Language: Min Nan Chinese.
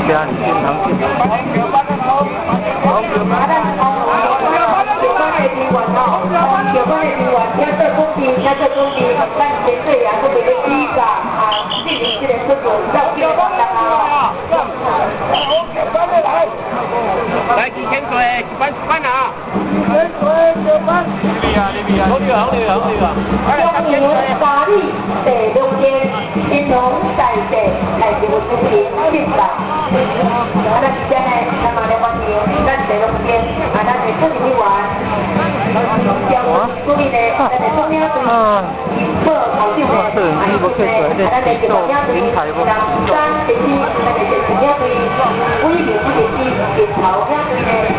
家裡經常見。來，幾千歲，一班一班啊！幾千歲，一班。你啊，你啊，好啲啊，好啲啊，好啲啊！中年華麗第六間，金龍大地來自主持進吧。啊，咱今日咱嘛來歡迎咱第六間啊，咱的主持委員，將主任的咱的總領隊，好校長的，啊，咱的協領隊，南山地區咱的協領隊，偉明副地區協頭領隊的。